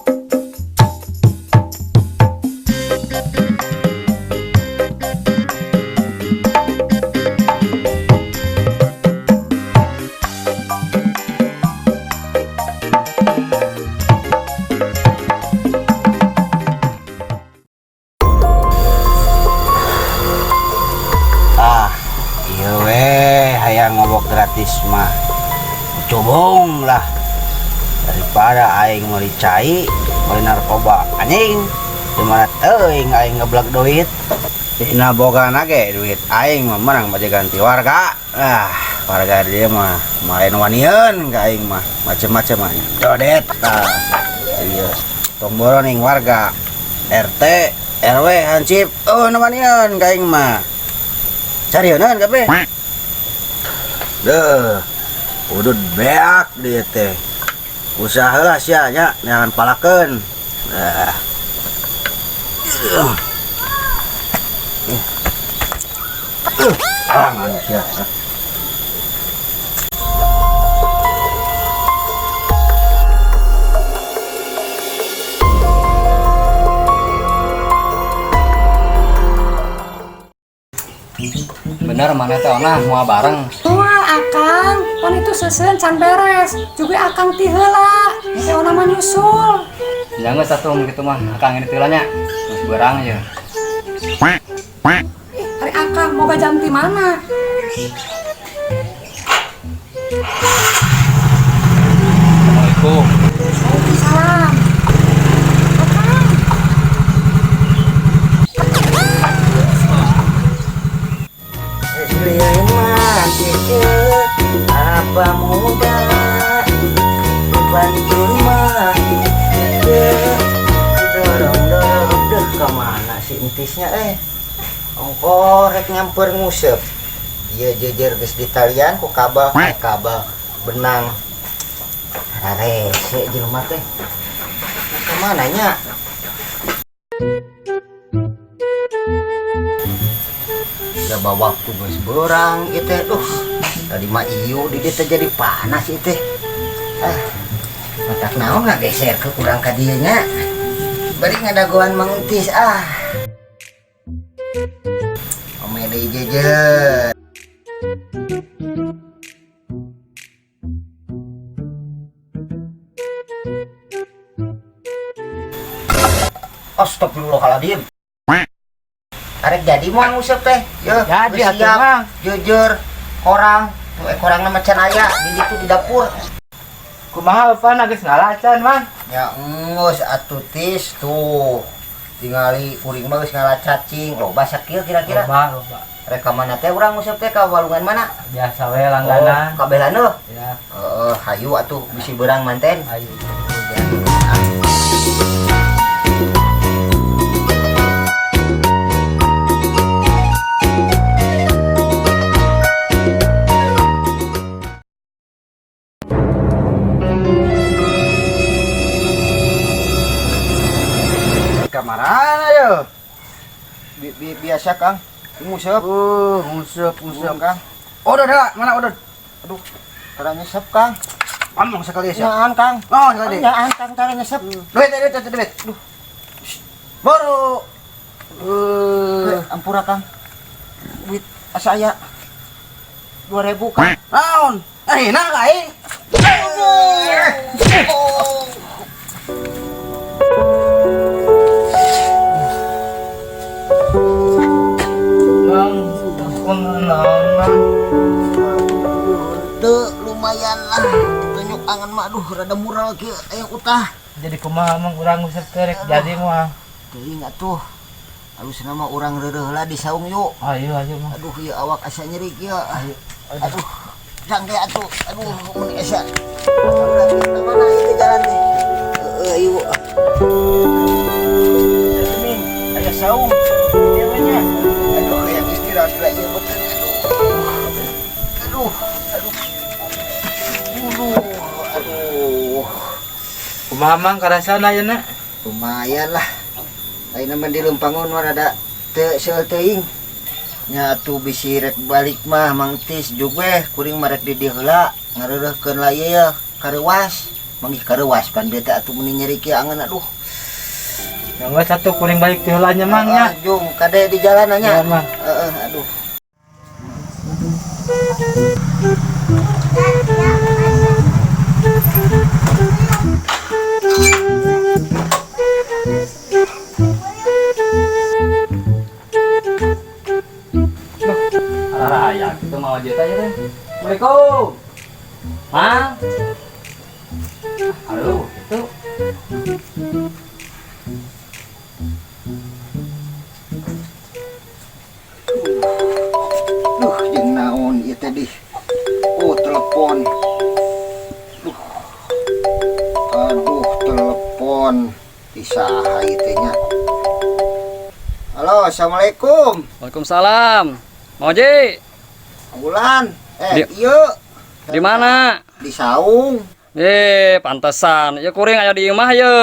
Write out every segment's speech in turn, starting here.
Ah, iya weh, hayang ngobok gratis mah. Cobong lah. Daripada aing meuli cai, meuli narkoba anjing. Di mana teuing aing ngeblak duit. Dina boga ge duit aing mah menang baje ganti warga. Ah, warga dia mah main wanian ka aing mah macem-macem mah. Dodet. Ah, iya. Tong boroning warga RT, RW hansip, oh nu wanian ka aing mah. Carieun kabeh. Deuh. Udud beak dia teh. Usaha lah sia nya jangan palakeun. Ah. Ah, manusia. Bener mana teh onah moal bareng. Moal akang, pan itu seuseun can beres. Juga akang ti heula. Teh ona mah nyusul. Jangan satu gitu mah akang ini teh nya. Geus beurang ya. Ih, hari akang moga jam ti mana? Assalamualaikum. Waalaikumsalam. Akang. Apa muda bantu mah dorong dorong deh kemana si entisnya ongko rek nyamper ngusep iya jejer geus ditalian ku kabel kabel benang rarese jelema teh kemana nya. Coba waktu geus beurang ieu teh duh tadi mah ieu di dieu teh jadi panas ieu teh. Ah, matak naon ngageser ke kurang ka dieu nya. Bari ngadagoan Mang Entis ah. Ome deui jejer. Astagfirullahaladzim. Arek jadi mau ngusep teh. Yo, jadi atuh siap. Mang. Jujur, korang, tuh korangna mah can aya di ditu di dapur. Kumaha pan geus ngalacan, Mang? Ya enggeus atuh tis tuh. Tingali kuring mah geus ngala cacing, loba sakieu kira-kira. Loba, loba. Rek ka mana teh urang ngusep teh ka walungan mana? Biasa we langganan. Oh, ka Belanda. Ya. Heeh, hayu atuh bisi beurang manten. Hayu. Kamarana yo? Biasa Kang. Ngusep. Ngusep, ngusep Kang. Odod heula, mana odod? Aduh, tara nyesep Kang. Ngomong sekali ya. Nyaan Kang. Oh, sekali. Nyaan Kang tara nyesep. Duit, duit, duit, duit. Duh. Baru. Ampura Kang. Duit asa aya 2000 Kang. Naon? Nah aing. Tuh lumayan lah tunjuk angan mah aduh rada murah lagi aya utah. Jadi kumaha mang urang ngusep teh rek jadi moal. Teuing atuh. Alusna mah urang reureuh lah di saung yuk. Ayo ayo mah. Aduh ieu awak asa nyeri kieu. Ayo. Aduh. Jangke atuh. Aduh mun asa. Mana ieu jalan teh? Heeh ayo. Ini aya saung. Ieu nya. Aduh aya istirahat lah ieu beuteung. Aduh. Aduh. Aduh. Aduh. Kumaha mang karasana ayeuna? Lumayan lah. Ayeuna mah di Lempangun mah rada teu seueur teuing. Nya atuh bisi rek balik mah Mang Tis juga kuring mah rek di dieu heula ngareureuhkeun lah ieu kareuwas. Manggih kareuwas pan beta atuh meuni nyeri kieu angeun, aduh. Yang geus atuh kuring balik ti heula nya, Mang, nya. Ah, jung kade di jalan nya. Ya, Mang. Heeh, aduh. Raya gitu mau aja teh. Assalamualaikum. Mang. Halo, itu. Duh, jeung naon ieu teh dih. Oh, telepon. Duh. Aduh, telepon. Ti saha ieu teh nya? Halo, assalamualaikum. Waalaikumsalam. Mang Oji, Bulan. Eh, Di- iya. Di mana? Di saung. Eh, pantesan. Ya kuring aya di imah ye.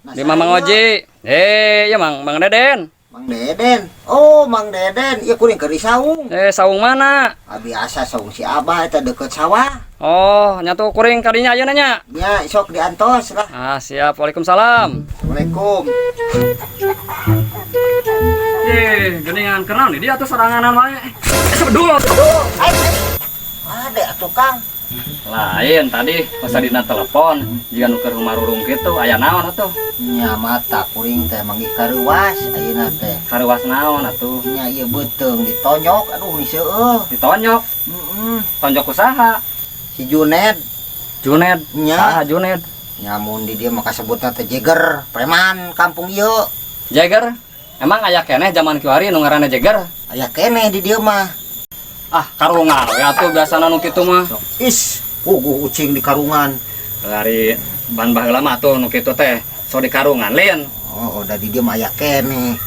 Nah, Di imah Mang saya. Oji. Eh, ya Mang Mang Deden. Mang Deden. Oh, Mang Deden. Iya kuring keur di saung. Eh, saung mana? Ah, biasa saung si Abah eta deket sawah. Oh, nyatu kuring kadinya ayeuna nya. Nya sok diantos lah. Ah, siap. Waalaikumsalam. Assalamualaikum. Eh, geningan kenal nih dia tuh soranganan wae. Eh, sebedul. Ada atuh, Kang. Lain tadi pas dina telepon, jiga nu keur marurung kitu, aya naon atuh? Nya mata kuring teh manggih kareuwas ayeuna teh. Kareuwas naon atuh? Nya ieu beuteung ditonyok, aduh, niseueuh. Ditonyok, Heeh. tonjok usaha. Si Juned. Juned, Nya. saha Juned? Nyamun di dia maka sebutna teh Jeger, preman kampung ieu. Jagger. Emang aya keneh zaman kiwari nu ngaranna Jagger? Aya keneh di dieu mah. Ah, karungan we atuh biasana nu kitu mah. Is, puguh ucing di karungan. Lari ban baheula mah atuh nu kitu teh, so di karungan lin. Oh, udah di dieu mah aya keneh.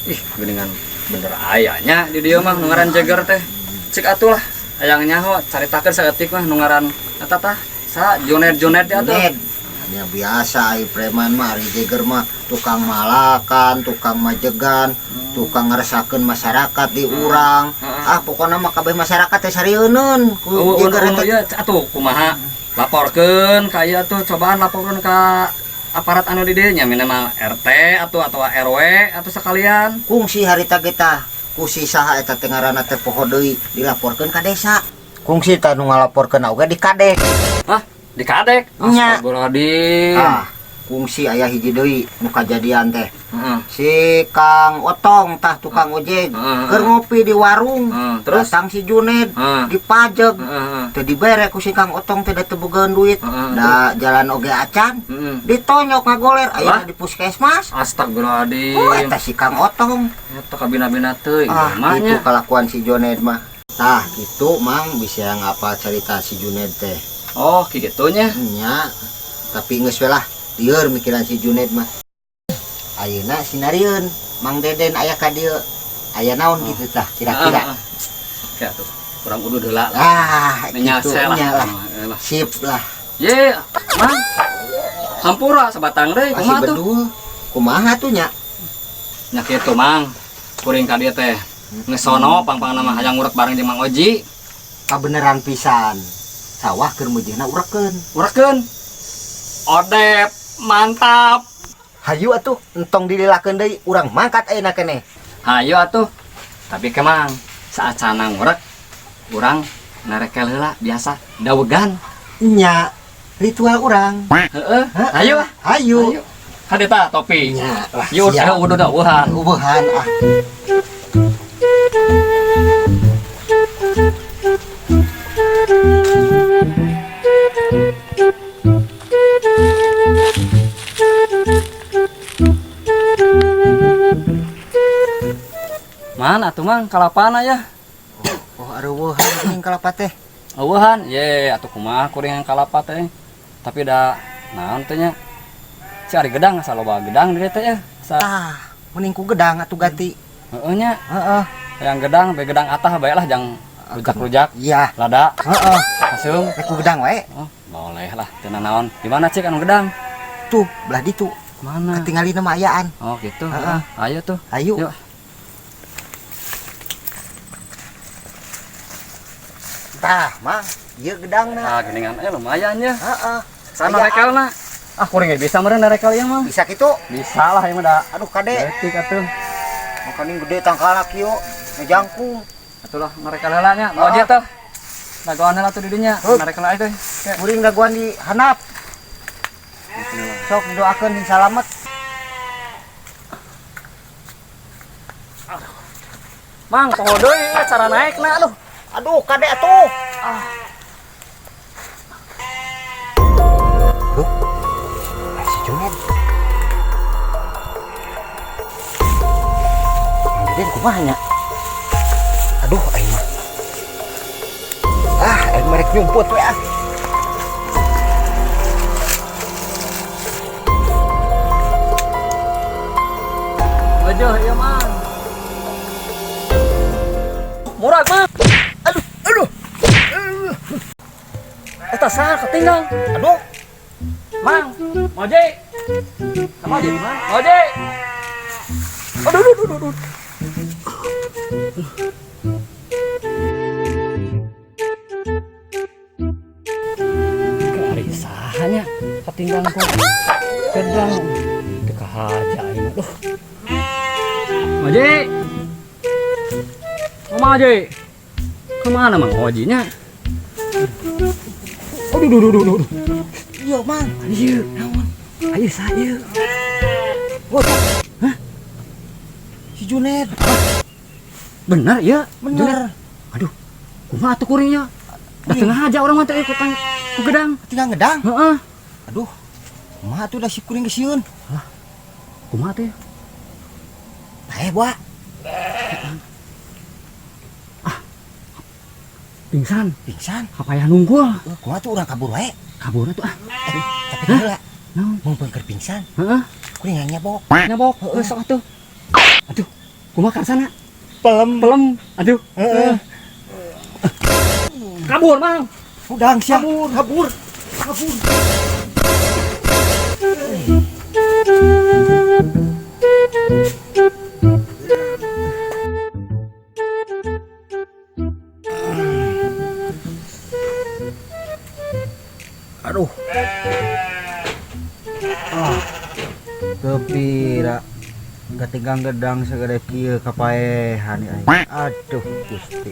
Ih, geuningan bener ayanya di dieu mah nu ngaran Jagger teh. Cik atuh lah, hayang nyaho caritakeun saeutik mah nu ngaran eta tah. Sa Juned Juned teh atuh. Juned. Ya biasa ai preman mah, ari Jeger mah tukang malakan, tukang majegan, tukang ngeresakeun masyarakat di urang. Ah, pokokna mah kabeh masyarakat teh sarieunun ku Oh, Jeger oh, teh. iya, atuh kumaha laporkeun ka ieu atuh, cobaan laporkeun ka aparat anu di dieu nya, minimal RT atau RW atau sekalian. Kungsi harita kita ku si saha eta teh ngaranna teh poho deui, dilaporkeun ka desa. Kungsi tah nu ngalaporkeun oge di kadek. Hah, di kadek? Nya. Astagfirullahaladzim. Ah, kungsi aya hiji deui nu kajadian teh. Heeh. Si Kang Otong tah, tukang ojek, Heeh. keur ngopi di warung. Heeh, terus? Datang si Juned, Heeh. dipajeg. Heeh. Teu dibere ku si Kang Otong teh, da teu bogaan duit. Heeh. Da jalan oge acan. Heeh. Ditonyok ngagoler Lah? aya di puskesmas. Astagfirullahaladzim. Oh, eta si Kang Otong. Eta kabina-bina teuing Ah, mah itu nya. kelakuan si Juned mah. Tah, gitu, Mang, bisa yang apa cerita si Juned teh. Oh, kitu nya. Nya, tapi geus we lah, lieur mikiran si Juned mah. Ayeuna sinarieun, Mang Deden aya ka dieu. Aya naon gitu tah kira-kira? Ah, ah. Oke atuh. Kurang udah heula lah. Ah, gitu Menyase lah. nya lah. Eh, lah. Sip lah. Ye, Mang. Hampura sabatang deui Masih kumaha tuh? bedul. Kumaha tuh nya? Nya kitu, Mang. Kuring ka dieu teh. Ngesono pang-pangna mah hayang ngurek bareng jeung Mang Oji. Kabeneran pisan. Sawah keur meujeuhna urekeun. Urekeun. Odep, mantap. Hayu atuh, entong dililakeun deui, urang mangkat ayeuna keneh. Hayu atuh. Tapi ke Mang, saacana ngurek urang narekel heula biasa dawegan. Nya, ritual urang. Heeh. Hayu ah. Hayu. Hayu. Hade tah topi. Nya lah. Yuk, Siap. udah udah uhan. Ubuhan ah. Mana tuh, Mang, kalapana ya? Oh, areuweuhan geuning kalapa teh. Eueuhan, ye atuh kumaha kuring yang kalapa teh. Tapi da naon teh nya? Si ari gedang asa loba gedang di dieu teh ya. Sa Tah, mending ku gedang atuh ganti. Heeh nya, Heeh. yang gedang bae gedang atah bae lah jang rujak-rujak Iya. lada Heeh. langsung. Rek ku gedang wae. Oh, boleh lah, teu naon. Di mana cik anu gedang? Tuh, belah ditu. Mana? Ketinggalin mah ayaan. Oh, gitu. Heeh. Ayo tuh. Ayo. Yuk. Tah, Mang, ieu gedangna. Ah, geningan lumayan ya. Heeh. Sana rekelna. Ah, kuring ge bisa meureun rekel ieu mah. Bisa kitu? Bisa lah ieu mah da. Aduh kade. Leutik atuh. Makaning gede tangkalna kieu, ngejangkung. Atuh lah ngarekel heula nya. Mau aja tuh. Dagoan heula tuh di dinya. Ngarekel aja teh. Kuring dagoan di handap. Sok didoakeun sing salamet. Mang, poho deui cara naekna aduh. Aduh, kade atuh. Ah. Duh. Si Junet. Mang Deden kumaha nya? Aduh, aing mah. Ah, aing mah rek nyumput we ah. Waduh, ieu mah. Murag mah. Aduh, aduh. Eta saha ketinggal? Aduh. Mang, Moji. Sama Moji, Mang. Moji. Aduh, aduh, aduh, aduh. Kari sahanya ketinggalan kok. Kedang. Teu kahaja aing. Aduh. Moji. Mama Moji. Kemana Mang Ojinya? Aduh, aduh, aduh, aduh, aduh. Iya, Mang. Ayo, naon? Ayo saya. Waduh. Hah? Si Junet. Benar ya? Bener. Junet. Aduh, kumaha atuh kuringnya? Da tengah aja orang mah teh ikutan ku gedang. Tinggal ngedang? Heeh. Aduh. Kumaha atuh da si kuring geus sieun? Lah. Kumaha teh? Bae, Buak. Ah. Pingsan. Pingsan. Kapayahan nunggul. Kumaha tuh urang kabur wae? Kabur atuh ah. Tapi heula. Naon? Mumpung keur pingsan. Heeh. Kuring nyabok. Nyabok. Heeh, sok atuh. Aduh, kumaha karsana? Pelem. Pelem. Aduh. Heeh. Kabur, Mang. Udang sia. Kabur, kabur. Kabur. Aduh. Ah. Tepira ketinggang gedang segede kieu kapaehan aing. Aduh, Gusti.